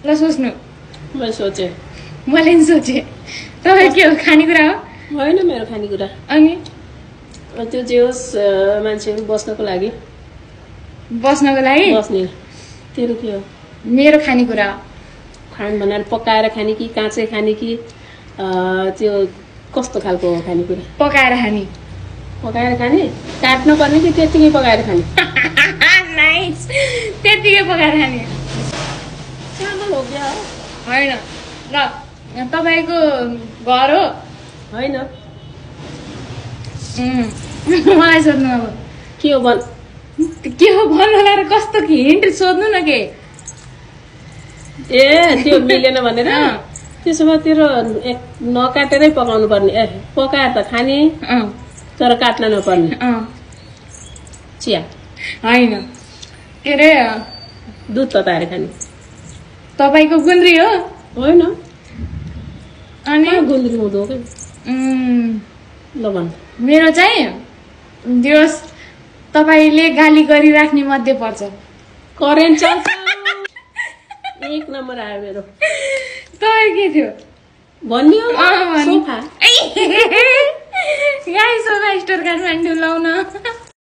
ल सोच्नु मैले सोचेँ मैले नि सोचेँ तपाईँ के हो खानेकुरा हो होइन मेरो खानेकुरा अनि त्यो जे होस् मान्छेहरू बस्नको लागि बस्नको लागि बस्ने तेरो के हो मेरो खानेकुरा हो खान भनेर पकाएर खाने कि काँचै खाने कि त्यो कस्तो खालको हो खानेकुरा पकाएर खाने पकाएर खाने काट्नु पर्ने कि त्यतिकै पकाएर खाने नाइस त्यतिकै पकाएर खाने चामल हो क्या होइन ल तपाईँको घर हो होइन मलाई सोध्नु अब के हो भन् के हो भन्नु होला र कस्तो हिन्ट सोध्नु न के ए त्यो मिलेन भनेर त्यसो भए तेरो नकाटेरै पकाउनु पर्ने ए पकाएर त खाने तर काट्न नपर्ने चिया होइन के अरे दुध तताएर खाने तपाईँको गुन्द्री हो होइन अनि गुन्द्री हुँदो क्या ल भन् मेरो चाहिँ दियोस् तपाईँले गाली गरिराख्ने मध्ये पर्छ करेन्ट चल्छ एक नम्बर आयो मेरो तपाईँ के थियो भन्यो सोफा गाई सोफा स्टोर काठमाडौँ लाउन